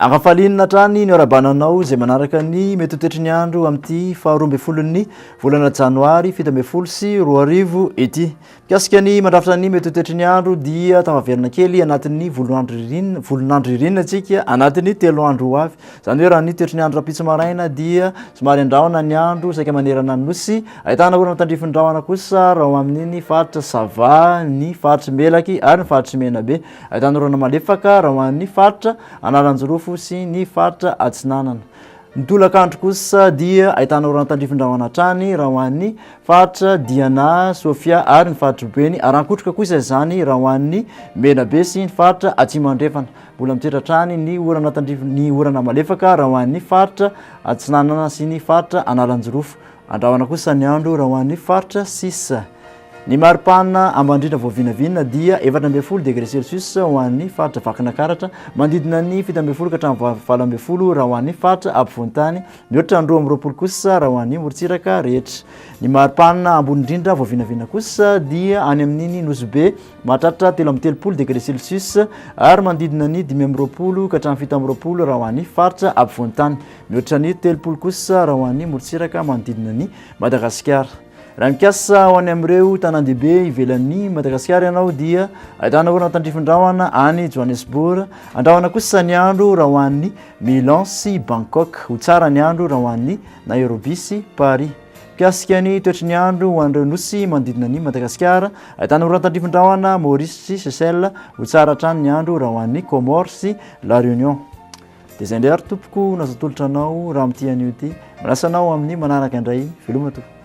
Ankafaliana hatrany ny arahabana anao izay manaraka ny mety ho toetry ny andro amin'ity faharoa ambin'ny folon'ny volana janoary 2017 ity. Mikasika ny mandrafitra ny mety ho toetry ny andro dia tafaverina kely anatin'ny volon'andro ririnina, volon'andro ririnina tsika anatin'ny 3 andro ho avy. Izany hoe raha ny toetry ny andro rahampitso maraina dia somary andrahona ny andro saika manerana ny nosy. Ahitana orana tandrifin'ny rahona kosa raha ao amin'iny faritra Sava, ny faritry Melaky ary ny faritry Menabe. Ahitana orana malefaka raha ho an'ny faritra Analanjirofo sy ny faritra Atsinanana. Ny tolakandro kosa dia ahitana orana tandrifin-drahona hatrany raha ho an'ny faritra Diana, Sofia ary ny faritry Boeny. Arankotroka kosa izany raha ho an'ny Menabe sy ny faritra Atsimo Andrefana. Mbola mitoetra hatrany ny orana tandrify ny orana malefaka raha ho an'ny faritra Atsinanana sy ny faritra Analanjirofo. Andrahona kosa ny andro raha ho an'ny faritra sisa. Ny maripana ambany indrindra voavinavina dia 14 degré celsius ho an'ny faritra Vakinakaratra, manodidina ny 17 ka hatramin'ny 18 raha ho an'ny faritra ampovoan-tany, mihoatra ny 22 kosa raha ho an'ny morontsiraka rehetra. Ny maripana ambony indrindra voavinavina kosa dia any amin'iny Nosy Be, mahatratra 33 degré celsius ary manodidina ny 25 ka hatramin'ny 27 raha ho an'ny faritra ampovoan-tany, mihoatra ny 30 kosa raha ho an'ny morontsiraka manodidina ny Madagasikara. Raha mikasa ho any amin'ireo tanàn-dehibe ivelan'i Madagasikara ianao dia ahitana orana tandrifin-drahona any Johannesburg. Andrahona kosa ny andro raha ho an'ny Milan sy Bangkok. Ho tsara ny andro raha ho an'ny Nairobi sy Paris. Mikasika ny toetry ny andro ho an'ireo nosy manodidina an'i Madagasikara, ahitana orana tandrifin-drahona Maurice sy Seychelles. Ho tsara hatrany ny andro raha ho an'ny Comores sy La Réunion. Dia izay indray ary tompoko no azo atolotra anao raha amin'ity anio ity. Manasa anao amin'ny manaraka indray. Veloma tompoko.